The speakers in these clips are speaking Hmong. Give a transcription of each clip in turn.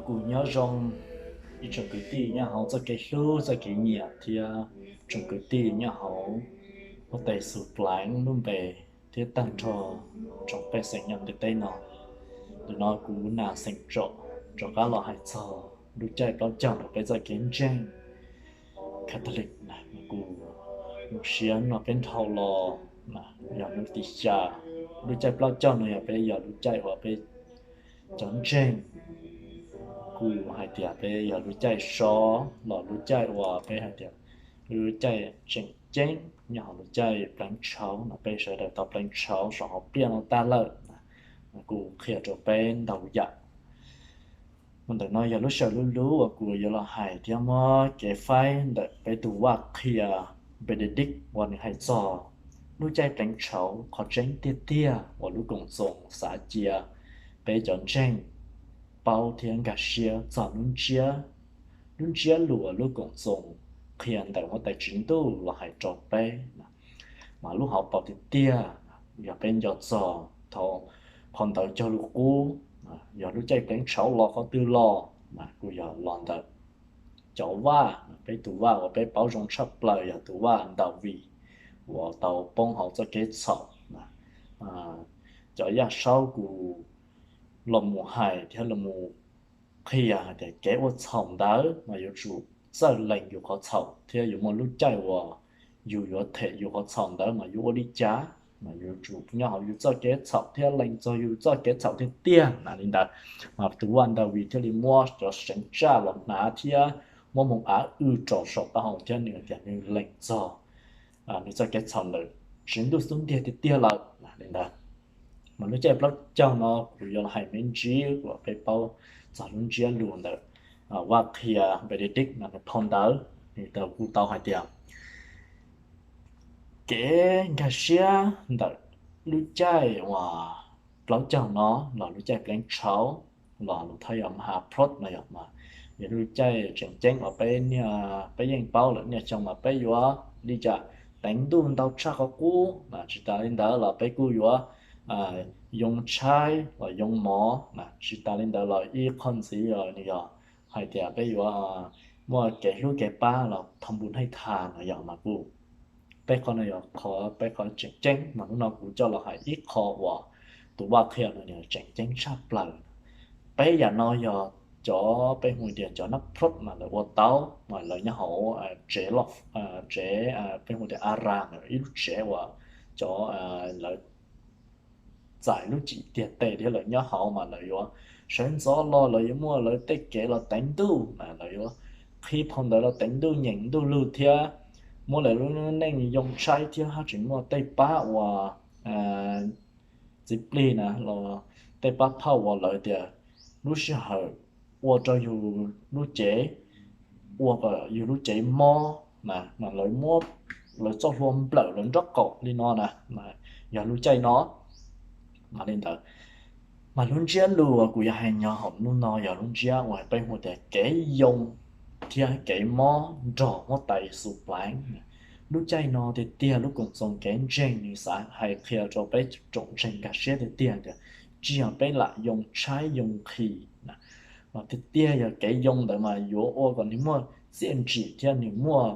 Kuv nyob zoo ib tsoom kwv tij nyob hauv txoj kev hlub txoj kev nyiam thiab tsoom kwv tij nyob hauv huab tais Xus Pleev lub npe thiab tag nrho tsoom pej xeem nyob ntiaj teb no. Ntawm no kuv Nas Xeem Tsom rov qab los hais txog lub caij plaub caug rau peb txoj kev ntseeg Catholic na. Kuv zoo siab no peb dhau los yog lub tim xya, lub caij plaub caug no yog peb yog lub caij uas peb cov ntseeg, kuv hais tias peb yog lub caij so los lub caij uas peb hais tias lub caij tseem ceeb nyob hauv lub caij pleev tshauv no, peb sawv daws tau pleev tshauv saum hauv pliaj no tag lawm. Kuv qhia rau peb ntau yam. Mus ntawm no yog lub sij hawm lub lub uas kuv yuav los hais thiab muab kev faib ntawm peb tus vaj qhia Benedict uas nws hais txog lub caij pleev tshauv qhov tseeb tiag tiag uas lub koom txoos xav cia peb cov ntseeg paub thiab nkag siab txog lub ntsiab, lub ntsiab lus uas lub koom txoos qhia ntawm huab tais tswv ntuj los hais rau peb. Mas lub hauv paus tiag tiag, yog peb nco txog thaum qhov ntawd cog lus qub, yog lub caij pleev tshauv los qhov twg los, mas kuj yog los ntawm cov vaj, peb tus vaj uas peb paub zoo tshaj plaws yog tus vaj Daviv uas tau poob hauv txoj kev txhaum. Cov yaj saub kuj los mus hais thiab los mus qhia hais tias kev ua txhaum ntawd mas yuav tsum txawj lees yus qhov txhaum thiab yuav muaj lub caij uas yus yuav them yus qhov txhaum ntawd mas yuav ua li cas, mas yuav tsum nyob hauv yus txoj kev txhaum thiab lees txog yus txoj kev txhaum tiag tiag na li ntawd. Mas tus vaj Daviv thiaj li muab cov seev tsaj los hnav thiab muab moo av w rau saum taub hau thiab nws tias nws lees txog nws txoj kev txhaum ntawm Tswv Ntuj xub ntiag tiag tiag lawm li ntawd. Mas lub caij plaub caug no kuv yuav los hais me ntsis uas peb paub txog lub ntsiab lus ntawm vaj qhia Benedict no nws phau ntawv, nws tau kuj tau hais tias kev nkag siab ntawm lub caij uas plaub caug no los lub caij pleev tshauv los lus thawj yog Mha Plot no yog mas yog lub caij tseem ceeb uas peb niaj peb yeej paub lawm niaj xyoo mas peb yuav li cas teev ntuj ntau tshaj qhov qub, mas tsis tas li ntawd los peb kuj yuav yoo tshaib los yoo mov, mas tsis tas li ntawd los ib qho ntxiv los nws yog hais tias peb yuav muaj kev hlub kev pab los thov npu naj thas no yog mas kuj peb qhov no yog qhov peb qhov tseem ceeb, mas hnub no kuv coj los hais ib qho uas tus vaj qhia no tseem ceeb tshaj plaws. Peb yam no yog cov peb hu tias cov nab plot mas lawv ua tau, mas lawv nyob hauv tsev loj, tsev peb hu tias a ras ntawd ib lub tsev uas cov lawv txais lub cim tiag tes thiab lawv nyob hauv mas lawv yuav sawv ntxov los lawv yuav muaj lawv tej kev los teev ntuj, lawv yuav qhib phau ntawv los teev ntuj nyeem ntuj lug thiab muab lawv lub neej yoo tshaib thiab haj tseem muaj tej pab uas txiv plig na los tej pab phauj uas lawv tias lub sij hawm ua rau yus lub cev, ua kom yus lub cev mob na, mas lawv muab lawv txoj hlua nplawm lawv nraub qaum li no na, yog lub caij no. Mas li ntawd, mas lub ntsiab lus uas kuv yuav hais nyob hauv hnub no yog lub ntsiab uas peb hu tias kev yoo thiab kev mob nrog huab tais Xus Pleev. Lub caij no tiag tiag lub koom txoos kev ntseeg nws xav hais qhia rau peb tsoom ntseeg nkag siab tiag tiag tias tsis yog peb lam yoo tshaib yoo nqhis na, mas tiag tiag yog kev yoo ntawd mas yuav ua kom nws muaj txiaj ntsim thiab nws muaj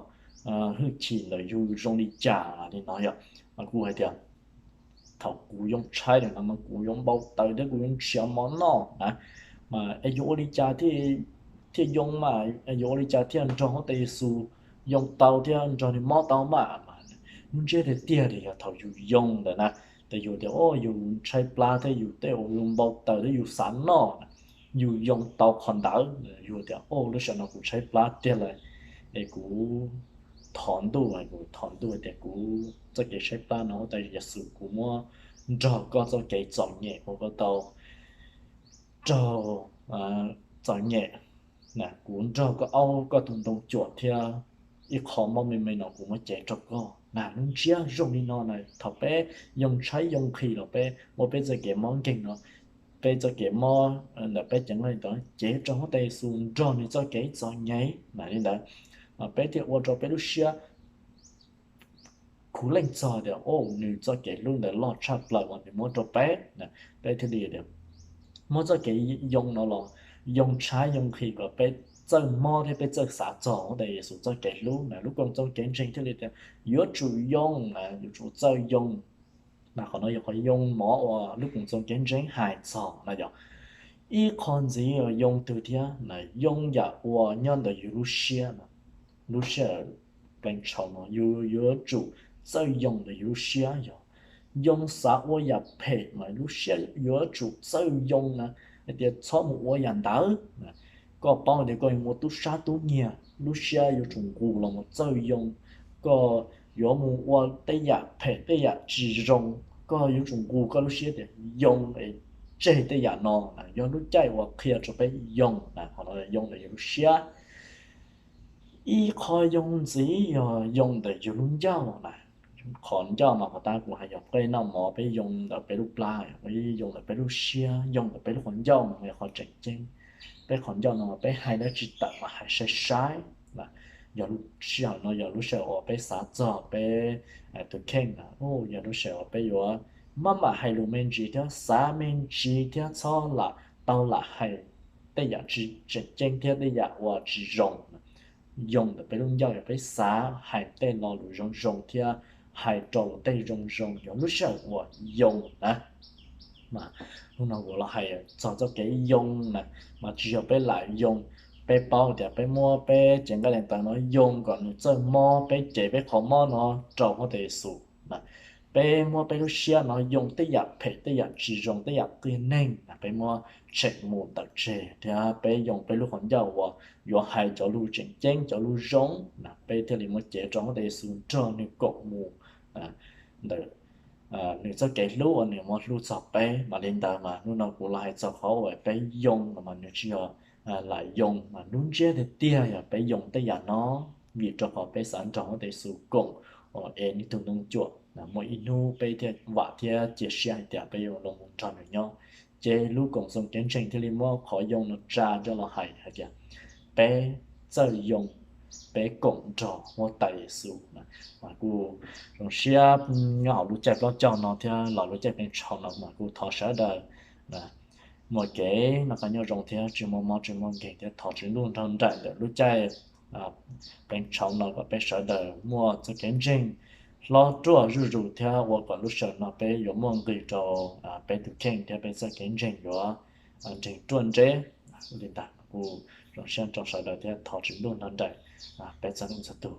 hwj chim ntawm yus zoo li cas li no yom. Mas kuv hais tias thaum kuv yoo tshaib lawm no mas kuv yuav npau taws thiab kuv yuav nrhiav mov noj na, mas es yuav ua li cas thiaj yoo mas, yuav ua li cas thiaj nrog huab tais Yexus yoo tau thiab nrog nws mob tau mas. Mas lub ntsiab tiag tiag tias yog thaum yus yoo ntawd na, ces yus tias o yus tshaib plab thiab yus tej uas yus npau taws thiab yus xav noj na, yus yoo tau qhov ntawd yus tias o lub sij hawm no kuv tshaib plab tiag lawm, es kuv thov ntuj, kuv thov ntuj tias kuv txoj kev tshaib plab no huab tais Yexus kuv muab nrog koj txoj kev txom nyem uas koj tau raug txom nyem, kuv nrog koj aub koj tus ntoo cuam thiab ib qho mob me me no kuv muab cev rau koj na. Lub ntsiab zoo li no na, thaum peb yoo tshaib yoo nqhis los peb ua peb txoj kev mob nkeeg no, peb txoj kev mob ntawm peb ceev li ntawd cev rau huab tais Yexus nrog nws txoj kev txom nyem na li ntawd, mas peb thiaj ua rau peb lub siab khuv leej txog tias o nws txoj kev hlub ntawd loj tshaj plaws uas nws muab rau peb na. Peb thiaj li tias muab txoj kev yoo no los yoo tshaib yoo nqhis kom peb txawj mob thiab peb txawj xav txog Huab Tais Yexus txoj kev hlub na. Lub Koom Txoos kev ntseeg thiaj li tias yuav tsum yoo na, yuav tsum txawj yoo na. Qhov no yog qhov yoo mov uas lub Koom Txoos kev ntseeg hais txog na yog ib qho ntxiv, yoo twg thiab na, yoo yam uas nyob ntawm yus lub siab na. Lub sij hawm pleev tshaum no yus yuav tsum txawj yoo ntawm yus lub siab, yog yoo xav ua yam phem mas lub siab yuav tsum txawj yoo na, hais tias txhob mus ua yam ntawd. Koj paub tias koj yuav mus ua tub sab tub nyiag, lub siab yuav tsum nqus los mus txawj yoo. Koj yuav mus ua tej yam phem tej yam tsis zoo, koj yuav tsum nqus koj lub siab tias yoo es tseg tej yam no. Yog lub caij uas qhia rau peb yoo na, qhov no yoo ntawm yus lub siab. Ib qho yoo ntxiv yog yoo ntawm yus lub ncauj na. Qhov ncauj mas puag ta kuv hais yog peb noj mov peb yoo ntawm peb lub plab, yoo ntawm peb lub siab, yoo ntawm peb lub qhov ncauj mas yog qhov tseem ceeb. Peb qhov ncauj no peb hais dab tsi tawm mas hais sai sai na. Yog lub sij hawm no yog lub sij hawm uas peb xav txog peb tus kheej na, yog lub sij hawm uas peb yuav maj mam hais lus me ntsis thiab xav me ntsis thiab txhob lam tau lam hais tej yam tsis tseem ceeb thiab tej yam uas tsis zoo. Yoo ntawm peb lub ncauj yog peb xav hais tej lo lus zoo zoo thiab hais rau luag tej zoo zoo, yog lub sij hawm uas yoo na. Mas hnub no kuv los hais txog txoj kev yoo na, mas tsis yog peb lam yoo, peb paub tias peb muab peb cev nqaij daim tawv no yoo kom nws txawj mob, peb cev peb qhov mob no rau Huab Tais Yexus na. Peb muab peb lub siab no yoo tej yam phem tej yam tsis zoo tej yam qias neeg na, peb muab tshem mus ntawm tseg thiab peb yoo peb lub qhov ncauj uas yuav hais cov lus tseem ceeb cov lus zoo na, peb thiaj li muab cev rau Huab Tais Yexus nrog nws koom mus ntawm nws txoj kev hlub uas nws muab hlub txog peb. Mas li ntawd mas hnub no kuv los hais txog qhov uas peb yoo no mas nws tsis yog lam yoo mas hnub ntsiab tiag tiag yog peb yoo tej yam no vim rau qhov peb xav nrog Huab Tais Yexus koom es nws tug ntoo cuam, muaj ib hnub peb thiaj vam thiab cia siab hais tias peb yuav los mus nrog nws nyob. Ces lub Koom Txoos kev ntseeg thiaj li muab qhov yoo no tsa coj los hais hais tias peb txawj yoo, peb koom nrog Huab Tais Yexus. Mas kuj zoo siab nyob hauv lub caij plaub caug no thiab los lub caij pleev tshaum no mas kuj thov sawv daws muaj kev noj qab nyob zoo thiab tsis muaj mob tsis muaj nkeeg thiab thov Tswv Ntuj nrog nraim ntawm lub caij pleev tshaum no kom peb sawv daws muaj txoj kev ntseeg hlob ruaj zuj zus thiab ua kom lub sij hawm no peb yuav muaj nqis rau peb tus kheej thiab peb txoj kev ntseeg yuav ntseeg ruaj nreb. Li ntawd kuj zoo siab rau sawv daws thiab thov Tswv Ntuj nrog nraim peb txhua leej txhua tus.